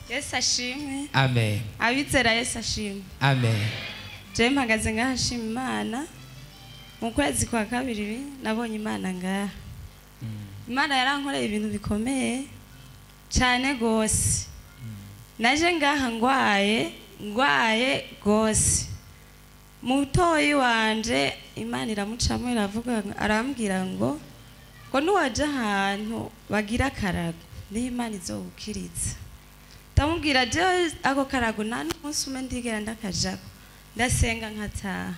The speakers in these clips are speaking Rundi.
Yesu ashimwe. Amen. Abizera Yesu ashimwe. Amen. Je mpagaze ngaha nshima Imana. Mu kwezi kwa kabiri nabonye Imana ngaha. Imana yarankoreye ibintu bikomeye cyane gose. Naje ngaha ngwaye gose. Mutoyi wanje Imana iramucamo iravuga, arambwira ngo nuwaje ahantu bagira akarago niho Imana izogukiriza. Ndamubwira je ako karago nta n'umunsi umwe ndigera ndakajako, ndasenga nkataha.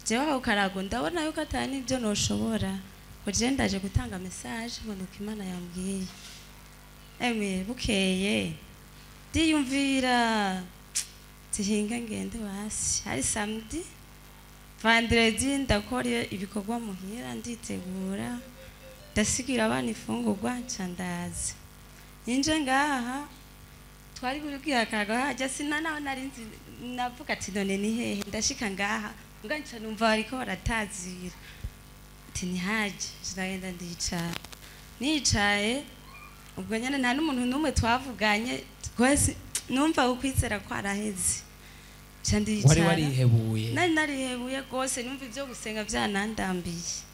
Jewe ako karago ndabona yuko atari n'ibyo noshobora, ngo je ndaje gutanga message ngo nuko Imana yambwiye. Emwe bukeye ndiyumvira tihinga ngende basi. Hari samedi, vendredi ndakora ibikorwa muhira, nditegura, ndasigira abana ifungurwa nca ndaza. Ninje ngaha twari kubwira akago hajya sina naho nari nzi, navuga ati none ni hehe? Ndashika ngaha mbwa nca numva bariko baratazira ati ni haje. Ndagenda ndicara, nicaye ubwo nyene nta n'umuntu n'umwe twavuganye, twese numva ukwizera kwaraheze. Nca ndicara. Wari warihebuye? Nari narihebuye gose, numva ivyo gusenga vyanandambiye.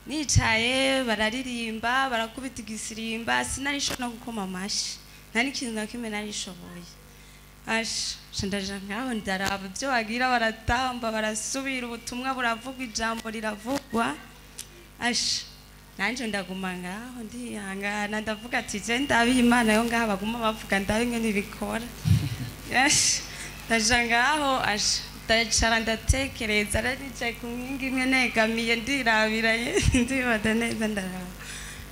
Nicaye bararirimba, barakubita igisirimba, sinari no gukoma amashi, nta n'ikintu na kimwe narishoboye. Asha ndaja ngaho ndaraba ibyo bagira, baratamba, barasubira, ubutumwa buravugwa, ijambo riravugwa. Asha nanje ndaguma ngaho ndihangana, ndavuga ati je ndabiha Imana yo ngaha baguma bavuga, ndabe ingene ibikora. Asha ndaja ngaho, asha ndacara ndatekereza, nari nicaye ku nkingi imwe negamiye, ndirabira, ndibada neza ndaraba.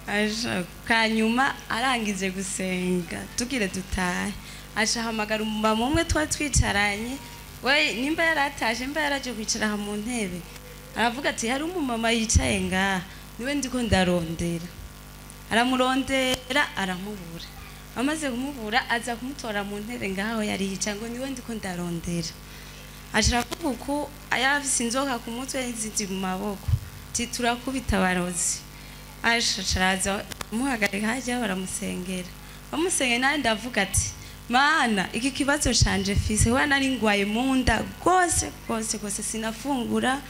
Asha kanyuma arangije gusenga tugire dutahe, asha hamagara umumama umwe twari twicaranye, we nimba yaratashe nimba yaraje kwicara aha mu ntebe, aravuga ati hari umumama yicaye ngaha niwe ndiko ndarondera. Aramurondera aramubura, amaze kumubura aza kumutora mu ntebe ngaho yari yicaye ngo niwe ndiko ndarondera. Aca aravuga uko yarafise inzoka ku mutwe n'izindi mu maboko, ati turakubita abarozi. Asha araza muhagarika hajya baramusengera, bamusengera nawe ndavuga ati Mana iki kibazo canje fise we nari ngwaye mu nda gose gose gose, sinafungura,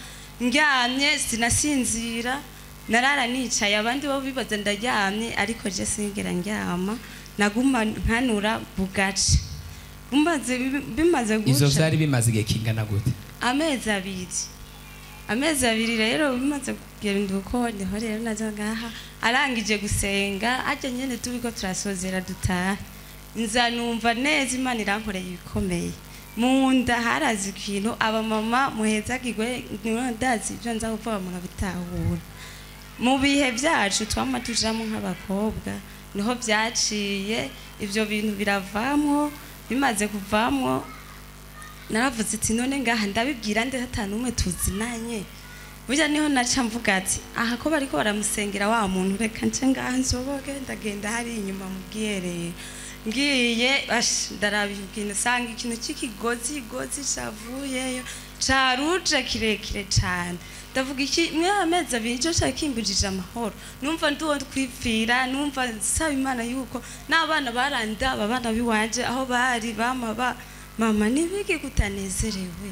ndyamye sinasinzira, narara nicaye, abandi bo bibaza ndaryamye ariko je sinigera ndyama, naguma nkanura bugace. Bimaze guca. Ivyo vyari bimaze igihe kingana gute? Amezi abiri. Amezi abiri rero bimaze kugenda uko niho rero naza ngaha arangije gusenga ajya nyene tubiko turasozera dutaha. Nza numva neza Imana irankoreye ibikomeye. Mu nda harazi ikintu, abamama muhezagirwe ndazi ibyo nza kuvuga murabitahura. Mu bihe byacu twama tujamo nk'abakobwa niho byaciye ibyo bintu biravamwo. Bimaze kuvamwo naravuze ati none ngaha ndabibwira nde hatanu umwe tuzinanye. Burya niho naca mvuga ati aha ko bariko baramusengera wa muntu, reka nce ngaha nsoboke ndagenda hari inyuma mu bwiherero. Ngiye ndaraba ikintu sanga ikintu cy'ikigozi gozi cavuyeyo caruje kirekire cane. Ndavuga iki mwe amezi abiri ico cakimbujije amahoro, numva ndiwo kwipfira, numva nsaba Imana yuko n'abana barandaba, abana biwanje aho bari bama ba mama nibiki kutanezerewe,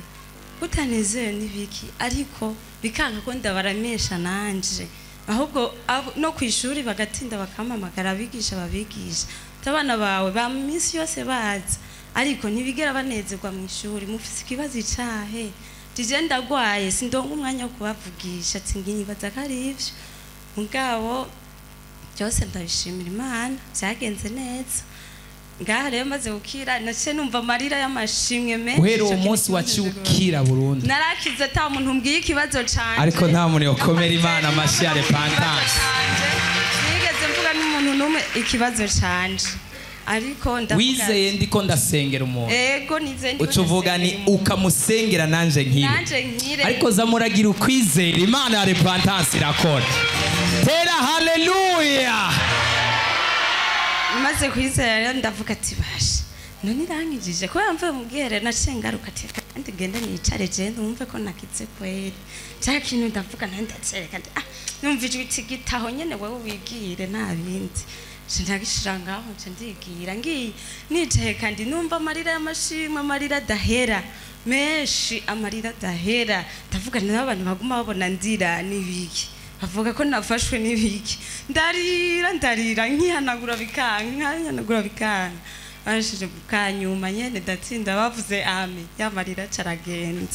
kutanezerewe nibiki, ariko bikanka ko ndabaramesha nanje, ahubwo no kwishuri bagatinda bakampamagara abigisha babigisha abana bawe ba minsi yose baza ariko ntibigera banezerwa mu ishuri, mufise ikibazo icahe? Tije ndagwaye sindonka umwanya wo kubavugisha, ati ngibaza ko ari ivyo. Mugabo byose ndabishimira Imana byagenze neza. Ngaha rero maze gukira naciye numva amarira y'amashimwe menshi. Guhera uwo munsi waciye ukira burundu? Narakize ata muntu mbwiye ikibazo canje, ariko nta muntu yokomera Imana amashi ya repentance. Nigeze mvuga n'umuntu n'umwe ikibazo canje, ariko ndavuga wizeye ndiko ndasengera umuntu. Ego nizeye ndiko ucuvuga ni ukamusengera nanje nkire, ariko zamuragira ukwizera Imana ya repentance irakora. Tera haleluya. Maze kwizera rero ndavuga ati basha none irangijije kubera mvuye mu bwiherero naciye ngaruka ati kandi ngende nicare je numve ko nakize kweri. Cya kintu ndavuga nandi ndacereka numva ijwi tigitaho nyene wewe wigire nta bindi. Ndagishira ngaho, nca ndigira ngiye nicaye, kandi numva amarira y'amashimwe, amarira adahera menshi, amarira adahera. Ndavuga n'abantu baguma babona ndira n'ibiki, bavuga ko nafashwe n'ibiki. Ndarira, ndarira, nkihanagura bikanka, nkihanagura bikanka. Bashije kanyuma nyene ndatsinda, bavuze amen, y'amarira acaragenda.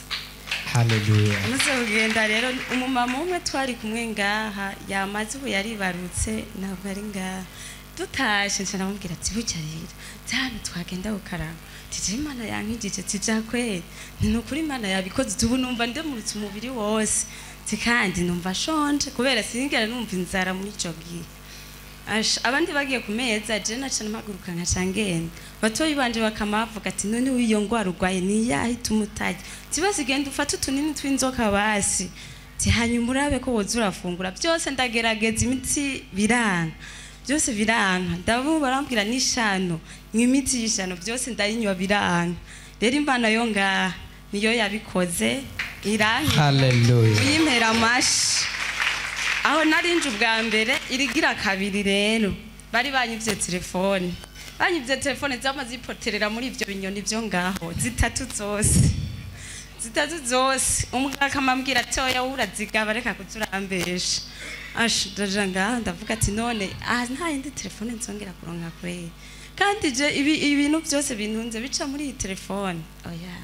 Haleluya. Amaze kugenda rero, umumama umwe twari kumwe ngaha yamaze ubu yaribarutse, ntabwo ari ngaha. Dutashe nca ndamubwira ati: "Burya rero cyane twagenda gukaraba tije Imana yankijije." Tija kweri, ni ukuri Imana yabikoze. Ubu numva ndemurutse umubiri wose. Ti kandi numva shonje, kubera sinigera numva inzara muri ico gihe. Abandi bagiye ku meza, je naca mpaguruka nkaca ngenda. Batoyi banje bakamavuga ati: "None w'iyo ngwara urwaye ni iyahe ituma utarya?" Tibasi genda ufate utunini tw'inzoka basi, ti hanyuma urabe ko woza urafungura. Byose ndagerageza, imiti biranga, byose biranga. Ndabu barambwira n'ishano, nywa imiti y'ishano, byose ndayinywa biranga. Rero Imana yo ngaha niyo yabikoze, iranka. Haleluya. Uyimpera amashi. Aho narinje ubwa mbere, irigira kabiri rero bari banyivye telefone, banyivye telefone zama zipoterera muri ivyo binyoni vyo ngaho, zitatu zose, zitatu zose. Umwe akamambwira ati: "Oya, urazigaba, reka kuzurambesha." Ash, ndaja ngaho ndavuga ati: "None aha nta yindi telefone nzongera kuronka kweri? Kandi je ibi ibintu byose bintunze bica muri iyi telefone." Oya,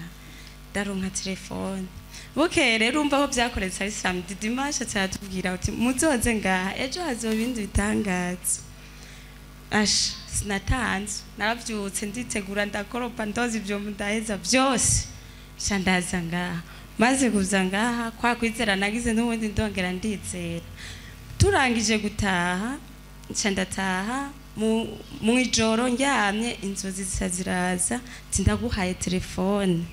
ndaronka telefone. Bukeye rero, urumva aho byakoretse ari samedi, dimanche aratubwira ati: "Muzoze ngaha ejo, hazoba ibindi bitangaza." Ash, sinatanze, naravyutse nditegura, ndakoropa, ndoza ivyombo, ndaheza byose, sha ndaza ngaha. Maze kuza ngaha, kwa kwizera nagize n'ubundi ndongera ndizera. Turangije gutaha, nca ndataha. Mu ijoro ndyamye, inzozi zisa ziraza ati: "Ndaguhaye telefone."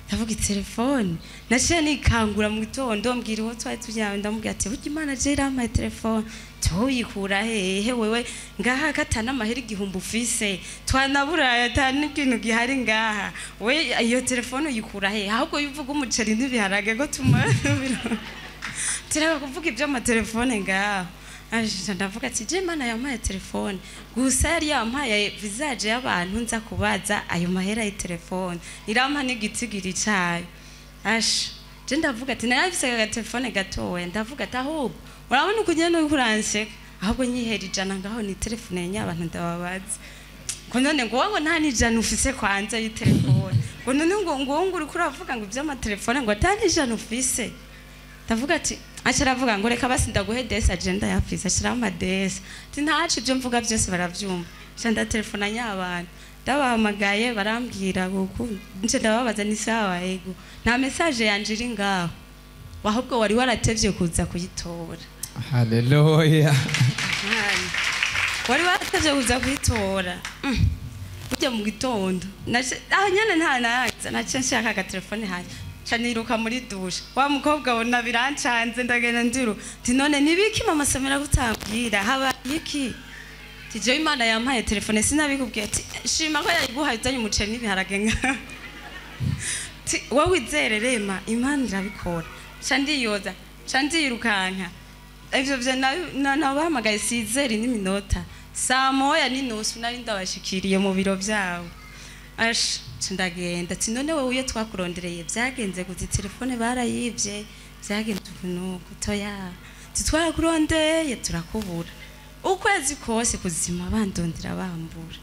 Ndavuga telefone, naciye nikangura mu gitondo, mbwira uwo twari turyamye, ndamubwira ati: "Burya Imana je irampaye telefone." Tuyikura hehe wewe ngaha katana amahera 1000 ufise, twanaburaye, ata n'ikintu gihari ngaha? We iyo telefone uyikura hehe? Ahubwo yuvuga umuceri n'ibiharage ko tumara, tureka kuvuga iby'amatelefone ngaho." Aje ndavuga ati: "Je Imana yampaye telefone." Gusa yari yampaye visage y'abantu nza kubaza ayo mahera y'itelefone, irampa n'igitigiri cayo. Ash, je ndavuga ati narafise agatelefone gatoya. Ndavuga ati: "Ahubwo urabona uko ugenda uriko uranseka, ahubwo nyihera 100 ngaho ni telefone y'abantu ndababaza." Ngo none ngo wowe nta n'ijana ufise kwanza y'itelefone? Ngo none ngo uriko uravuga ngo ivy'amatelefone, ngo ata n'ijana ufise? Ndavuga ati, aca aravuga ngo: "Reka basi ndaguhe desi agenda yafise." Ashiraho amadesi ati: "Ntaco, ibyo mvuga byose baravyumva." Nca ndatelefona ny'abantu, ndabahamagaye, barambwira guku, nce ndababaza: "Ni sawa?" "Yego." "Nta message yanje iri ngaho, ahubwo wari waratevye kuza kuyitora." Haleluya. Mwanya. Wari waratevye kuza kuyitora. Burya mu gitondo aho nyene nta naza, nace nshaka agatelefone hasi, nca niruka muri douche. Wa mukobwa abona birancanze, ndagenda ndiruka nti: "None nibiki mama Samira kutambwira? Habaye iki?" Ati: "Jewe Imana yampaye telefone, sinabikubwiye." Ati: "Shima ko yayiguhaye uzanye umuceri n'ibiharage nka." Ati: "Wowe wizere rema, Imana irabikora." Nca ndiyoza, nca ndirukanka. Ivyo vyo nabahamagaye sizeri n'iminota, 1:30 nari ndabashikiriye mu biro vyabo. Ash, nca ndagenda ati: "None wowe iyo twakurondereye vyagenze gute? Telefone barayivye, vyagenze uku nuku?" "Toya." Ati: "Twarakurondeye turakubura ukwezi kose kuzima, bandondera bambura."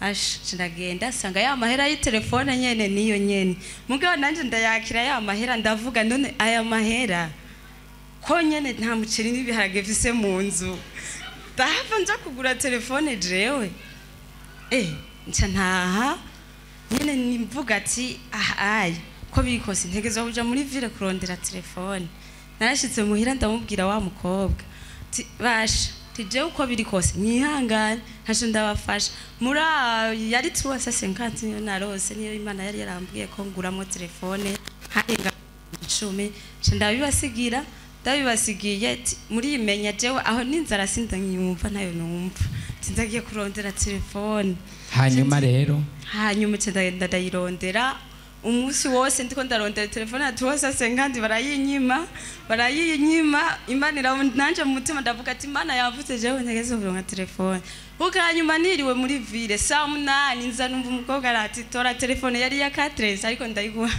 Ash, nca ndagenda, sanga ya mahera y'itelefone nyene niyo nyene. Mugabo nanje ndayakira ya mahera, ndavuga: "None aya mahera ko nyene nta muceri n'ibiharage mfise mu nzu, ndahava nja kugura telefone jewe?" Nca ntaha nyene nimvuga ati: "Ah, aya ko biri kose ntegerezwa kuja muri ville kurondera telefone." Narashitse muhira, ndamubwira wa mukobwa ati: "Basha, ti jewe uko biri kose mwihangane, ntaco ndabafasha." Muri yari 350 niyo narose, niyo Imana yari yarambwiye ko nguramo telefone, harenga 10. Nca ndabibasigira. Ndabibasigiye ati: "Murimenya, jewe aho n'inzara sindanyumva, ntayo numva." Ati: "Ndagiye kurondera telefone." Hanyuma rero? Hanyuma nca ndagenda ndayirondera. Umunsi wose ndiko ndarondera telefone ya 350 barayinyima Imana nanje mu mutima ndavuga ati Imana yavuze jewe ntegeze kuronka telefone. Hanyuma niriwe muri ville saa 8 nza numva umukobwa arati tora telefone yari ya 4 ariko ndayiguha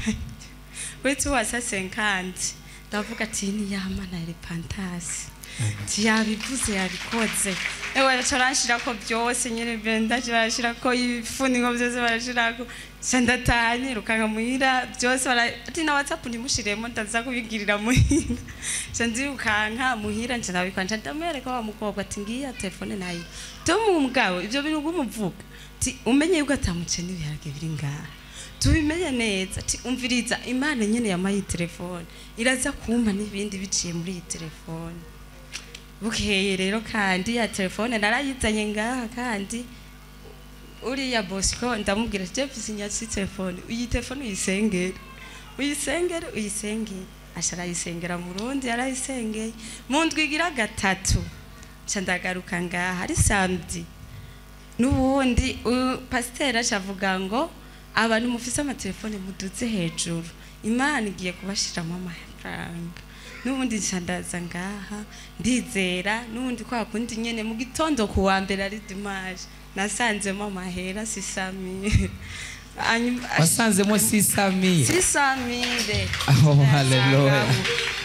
kuri 350. Ndavuga ati ni ya Mana ya repentance yabivuze yabikoze. Ewe barashirako byose nyene bendaje barashirako ifuniko byose barashirako ndataha nirukanka muhira byose ati na WhatsApp ndimushiremo ndaza kubigirira muhira. Nzirukanka muhira ndabikwa ndamwereka wa mukobwa ati ngiya telefone nayo tomu mugabo ibyo bintu gumuvuga ati umenye yuko atamuce n'ibiharage biri ngaha tubimenye neza ati umviriza Imana nyene yamaye telefone iraza kumpa n'ibindi biciye muri iyi telefone. Bukeye rero kandi ya telefone narayizanye ngaha kandi uriya Bosco ndamubwira Jeff sinyatsi telefone uyi telefone uyisengere uyisengere uyisengere ashara mu Burundi yarayisengeye mu ndwigira gatatu nca ndagaruka ngaha ari samedi n'ubundi pasteur acavuga ngo abantu mufise amatelefone muduze hejuru Imana igiye kubashiramo amafaranga. N'ubundi nca ndaza ngaha ndizera n'ubundi kwa kundi nyene mu gitondo kuwa mbere ari dimanche nasanzemo amahera 600. Wasanzemo 600? 600. Oh haleluya.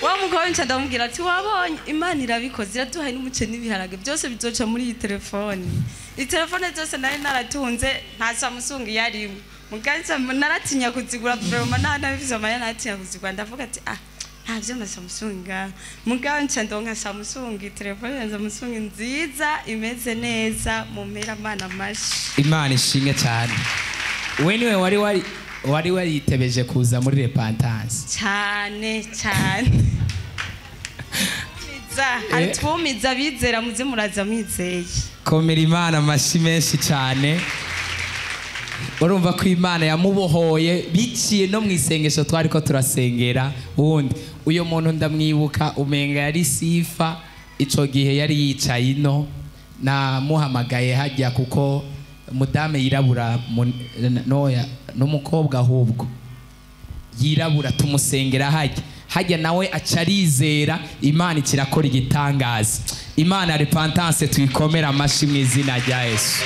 Wa mugabo nca ndamubwira ati wabonye Imana irabikoze iraduhaye n'umuce n'ibiharage byose bizoca muri iyi telefone. Iyi telefone zose nari naratunze nta Samsung yarimo. Muganza naratinya kuzigura vraiment nabivise amahera naratinya kuzigura ndavuga ati ah ntabyo na Samsung mugabo nca ndonka Samsung telefone ya Samsung nziza imeze neza mu mpera Imana amashi. Imana ishinge cyane. We niwe wari waritebeje kuza muri repentance cyane cyane. Atwumiza bizera muze muraza mwizeye. Komera Imana amashi menshi cyane. Urumva ko Imana yamubohoye biciye no mu isengesho twari ko turasengera. Ubundi uyo muntu ndamwibuka umenga yari sifa ico gihe yari yicaye ino namuhamagaye hajya kuko mudame yirabura noya n'umukobwa ahubwo yirabura tumusengera hajya nawe acarizera Imana ikirakora igitangaza. Imana repentance tuyikomera amashi mu izina rya Yesu.